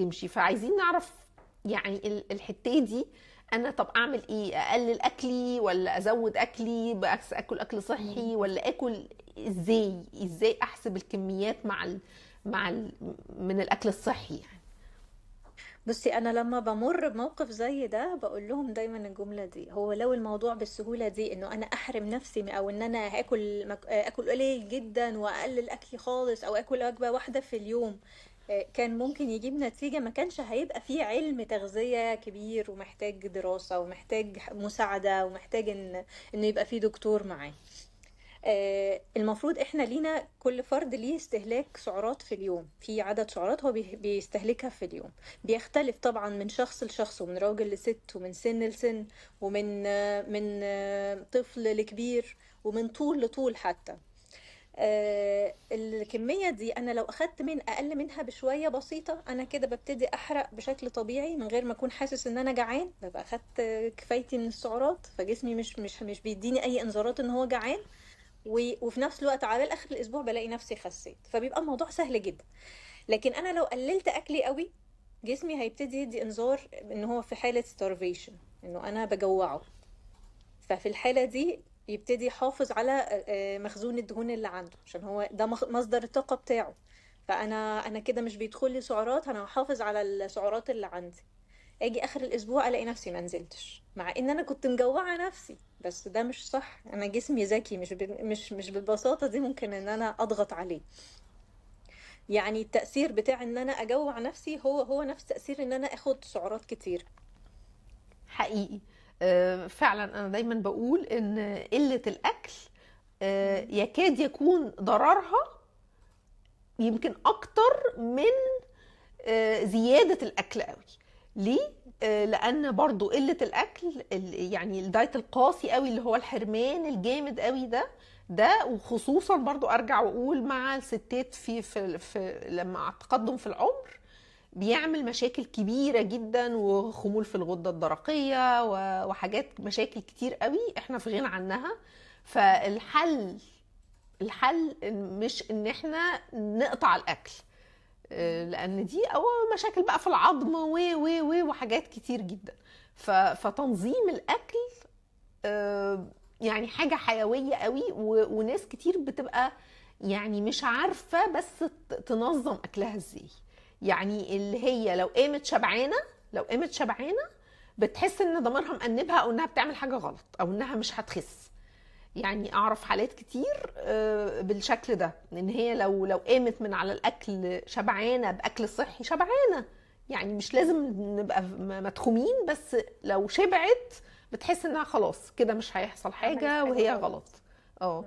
تمشي. فعايزين نعرف يعني الحتة دي، انا طب اعمل ايه؟ اقلل اكلي ولا ازود اكلي؟ بس اكل اكل صحي ولا اكل ازاي؟ ازاي احسب الكميات مع ال من الاكل الصحي يعني؟ بصي، انا لما بمر بموقف زي ده بقول لهم دايما الجملة دي: هو لو الموضوع بالسهولة دي، انه انا احرم نفسي او ان انا هاكل اكل قليل جدا واقلل اكلي خالص او اكل وجبة واحدة في اليوم، كان ممكن يجيب نتيجه، ما كانش هيبقى فيه علم تغذية كبير ومحتاج دراسة ومحتاج مساعدة ومحتاج ان يبقى فيه دكتور معاه. المفروض احنا لينا، كل فرد ليه استهلاك سعرات في اليوم، في عدد سعرات هو بيستهلكها في اليوم. بيختلف طبعا من شخص لشخص، ومن راجل لست، ومن سن لسن، ومن آه، من آه، طفل لكبير، ومن طول لطول حتى. الكمية دي أنا لو أخدت من أقل منها بشوية بسيطة، أنا كده ببتدي أحرق بشكل طبيعي من غير ما أكون حاسس إن أنا جعان، ببقى أخدت كفايتي من السعرات، فجسمي مش بيديني أي إنذارات إن هو جعان. وفي نفس الوقت على اخر الاسبوع بلاقي نفسي خسيت، فبيبقى الموضوع سهل جدا. لكن انا لو قللت اكلي قوي، جسمي هيبتدي يدي انذار ان هو في حالة starvation، انه انا بجوعه. ففي الحالة دي يبتدي يحافظ على مخزون الدهون اللي عنده، عشان هو ده مصدر الطاقة بتاعه. فانا كده مش بيدخل لي سعرات، انا هحافظ على السعرات اللي عندي. اجي اخر الاسبوع الاقي نفسي ما نزلتش، مع ان انا كنت مجوعه نفسي. بس ده مش صح، انا جسمي ذكي، مش ب... مش مش بالبساطة دي ممكن ان انا اضغط عليه. يعني التأثير بتاع ان انا اجوع نفسي هو هو نفس تأثير ان انا اخد سعرات كتير. حقيقي. فعلا انا دايما بقول ان قلة الاكل يكاد يكون ضررها يمكن اكتر من زيادة الاكل قوي. ليه؟ لان برضو قلة الاكل، يعني الدايت القاسي قوي اللي هو الحرمان الجامد قوي ده، وخصوصا برضو ارجع واقول مع الستات في لما التقدم في العمر بيعمل مشاكل كبيرة جدا، وخمول في الغدة الدرقية وحاجات مشاكل كتير قوي احنا في غنى عنها. فالحل، الحل مش ان احنا نقطع الاكل، لان دي او مشاكل بقى في العظم و و و وحاجات كتير جدا. فتنظيم الاكل يعني حاجة حيوية قوي، وناس كتير بتبقى يعني مش عارفة بس تنظم اكلها ازاي. يعني اللي هي لو قامت شبعانة، لو قامت شبعانة بتحس ان ضميرها مأنبها، او انها بتعمل حاجة غلط، او انها مش هتخس. يعني اعرف حالات كتير بالشكل ده، ان هي لو قامت من على الاكل شبعانه باكل صحي، شبعانه يعني مش لازم نبقى متخومين، بس لو شبعت بتحس انها خلاص كده مش هيحصل عملت حاجة حاجة وهي غلط. غلط. اه.